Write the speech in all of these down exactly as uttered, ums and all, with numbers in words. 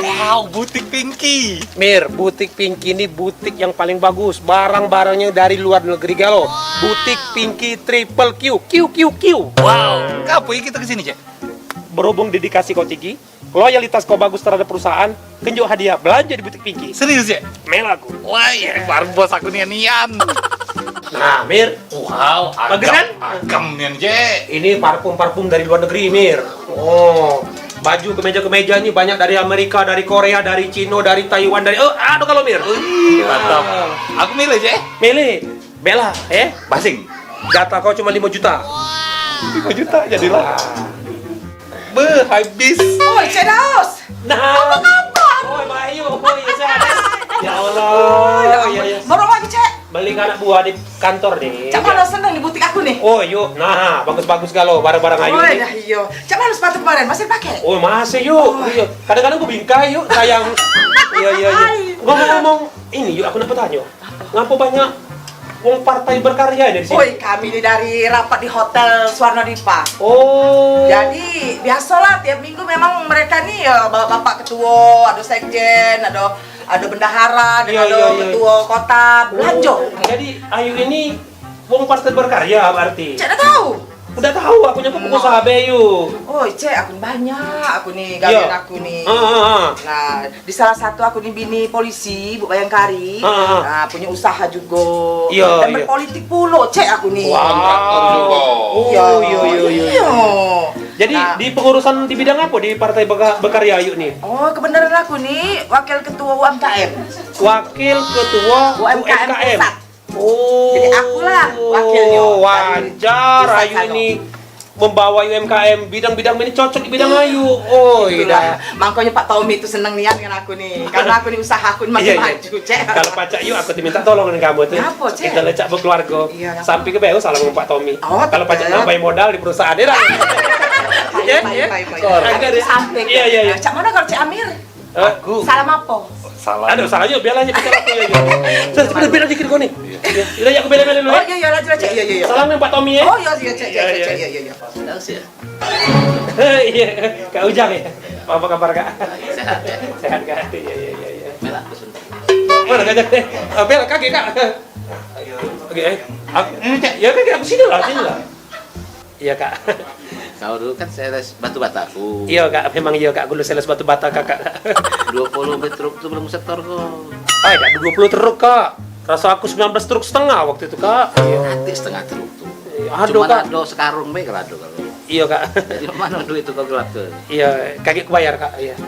Wow, butik Pinky. Mir, butik Pinky ini butik yang paling bagus. Barang-barangnya dari luar negeri galo. Butik Pinky Triple Q, Q, Q, Q. Wow, ngapo kita ke sini, Cek? Berhubung dedikasi kau tinggi, loyalitas kau bagus terhadap perusahaan, kenjuk hadiah belanja di butik Pinky. Serius, Cek? Mela aku. Wah, ini baru bos aku nian-nian. Nah, Mir. Wow, bagus agam, kan? Agam nian, Cek. Ini parfum-parfum dari luar negeri, Mir. Oh, baju kemeja-kemeja ini banyak dari Amerika, dari Korea, dari Cino, dari Taiwan, dari, oh, aduh kalau, Mir. Wih, mantap. Aku milih, Cek. Milih. Bela, eh? Basing. Jatah kau cuma lima juta. Lima juta jadilah. Beh, habis. Oi, Cek Daus. Nah. Apa kabar? Oi, Bayu. Oi, ya, sehat, eh? Ya Allah. Oh, ya ampun. Iya, iya. Baru lagi, Cek. Beli ke anak buah di kantor nih. Cak mana seneng di butik aku nih. Oh, yuk. Nah, bagus-bagus galo barang-barang ayu. Oh, nih. Dah, iyo. Cak mana sepatu kemarin? Masih pakai? Oh, masih, yuk. Oh. Iya. Kadang-kadang gue bingkai, yuk, sayang. Iya, iya, iya. Hai. Ngomong-ngomong, ini, yuk, aku nak bertanya. Ngapo banyak wong Partai Berkarya di sini? Oi, kami ni dari rapat di Hotel Suwarno Dipa. Oh. Jadi, biasolah tiap minggu memang mereka ni ya bawa bapak ketua, ada sekjen, ada ada bendahara, dan ada ketua kota, belanja. Oh, jadi Ayu ini wong Partai Berkarya berarti? Cek dah tahu. Udah tahu, aku nyangka pengusaha be, Yu. Oh, Cek, aku ni banyak, aku ni gawean aku ni. Heeh, heeh. Nah, di salah satu aku ni bini polisi, Bu Bayangkari. Heeh. Nah, punya usaha juga. Iya, dan berpolitik pulo, Cek, aku ni. Kontraktor juga. Oh, iya, iya, iya, iya. Jadi, nah, di pengurusan di bidang apa di Partai Beka-, Berkarya Ayu ni? Oh, kebenaran aku ni wakil ketua U M K M. Wakil ketua U M K M U M K M pusat. Oh. Jadi, akulah wakilnyo dari desa Salo. Wajar, Ayu ini membawa U M K M, bidang-bidang ini cocok di bidang Ayu. Oh, itulah. Mangkonyo Pak Tommy tu seneng nian dengan aku ni. Karena aku ni usaha aku ni makin maju, Cek. Kalau pacak, Yu, aku tu minta tolong dengan kamu tu. Ngapo, Cek? Kita lecak berkeluarga. Iya, ngapo? Sampai ke Beu salam dengan Pak Tommy. Oh, kalau pacak tetep nambahi modal di perusahaan, ya, dah? Baik, baik, baik, baik. Kor. Sampai. Iya, iya, iya. Cak mana kalau Cek Amir? Hah? Aku. Salam apa? Salam. Aduh, salah juga, biarlah aja, biarlah aku, ya, ya. Sudah, sudah, biar dikit kau ni. Iya. Ya, udah, ya, aku bela-bela dulu, oh, ya. Iya, iya, lanjut, Cek. Iya, iya, iya. Salam dengan Pak Tommy, ya. Oh, iya, iya, Cek, iya, Cek, iya, iya, iya. Iya, Kak Ujang, ya. Apa kabar, Kak? Sehat, Cek. Sehat, Kak? Iya, iya, iya, iya. Bela, aku sebentar. Mana, Kak? Eh, bela kaki, Kak. Oke, eh. Aku, ini, Cek. Ya, Kak, aku sini lah, sini lah. Iya, Kak. Kau dulu kan sales batu bata ku. Iya, Kak, memang iya, Kak, dulu sales batu bata, Kakak. Dua puluh truk tu belum setor ku. Ai, dak dua puluh truk, Kak. Rasa aku sembilan belas truk setengah waktu itu, Kak. Iya. Ati setengah truk tu. Iya, aduh, Kak. Cuman ado sekarung be kalau ado kalau. Iya, Kak. Jadi mana duit tu kau gelap tu? Iya, kagek ku bayar, Kak. Iya.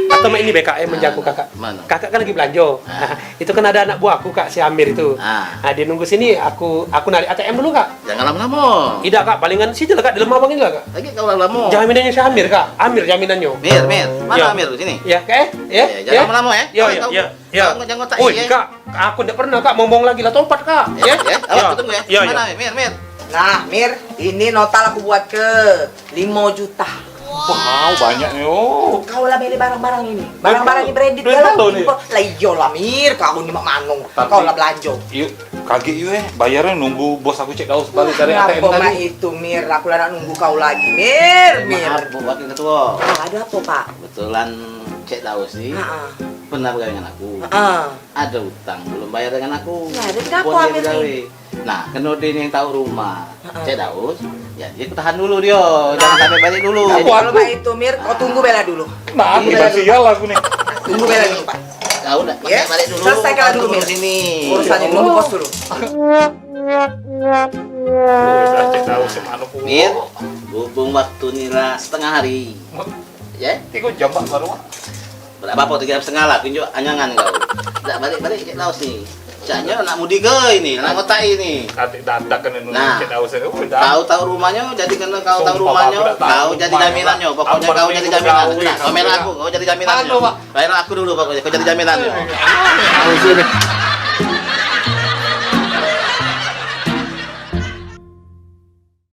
Atau mak ini be, Kak, eh, menjaku kakak. Mano? Kakak kan lagi belanjo. Ah. Nah, itu kan ada anak buahku, Kak, si Amir itu. Ah. Nah, dia nunggu sini, aku aku narik A T M dulu, Kak. Jangan lamo-lamo. Idak, Kak, palingan sini lah, Kak, di lemah bang ini lah, Kak. Lagi kau lamo-lamo. Jaminannya si Amir, Kak. Amir jaminannya. Mir, Mir. Mana Amir di sini? Ya, Kak, eh? Ya, jangan lama-lama, eh. Ya, ya, ya. Jangan, jangan ngotak. Oi, Kak, aku ndak pernah, Kak, ngomong lagi lah, tobat, Kak. Ya, ya. Awak tunggu, ya. Ya, ya. Mana, Mir, Mir? Nah, Mir, ini nota aku buat ke lima juta. Wow, banyak ni, oh. Kau lah beli barang-barang ini. Barang-barang ini branded. Lah iyolah, Mir, kau ni mak mano. Kau lah belanjo. Yuk, kagek yuk, eh. Bayarnya nunggu bos aku Cek Daus balik dari A T M tadi. Ngapa mak itu, Mir? Aku lah nak nunggu kau lagi, Mir, Mir. Maaf, Bu Wakil Ketua. Ada apa, Pak? Kebetulan Cek Daus ni pernah begawe dengan aku. Heeh. Ada utang belum bayar dengan aku. Nah, jadi ngapo Amir ni? Nah, keno dia ni yang tahu rumah. Heeh. Cek Daus, ya dia tahan dulu dia. Jangan sampai balik dulu. Jadi kalau baik itu, Mir, kau tunggu bela dulu. Nah, aku sial aku ni. Tunggu bela dulu, Pak. Kau dah balik dulu. Selesaikan dulu, Mir. Sini. Urusannya dulu, bos dulu. Udah, Cek Daus, mana pun. Mir, berhubung waktu ni lah setengah hari. Ya? Tiga jam, Pak, baru, Pak. Dak apo-apo, tiga jam setengah lah, tunjuk anyangan kau. Dak balik-balik Cek Daus ni. Caknyo nak mudi ke ini, nak ngotai ni. Atik dadak kena nunggu Cek Daus ni. Nah. Kau tahu rumahnyo, jadi kena kau tahu rumahnyo, kau jadi jaminannyo. Pokoknyo kau jadi jaminan. Nah, kau mela aku, kau jadi jaminannyo. Bayar aku dulu pokoknyo, kau jadi jaminannyo.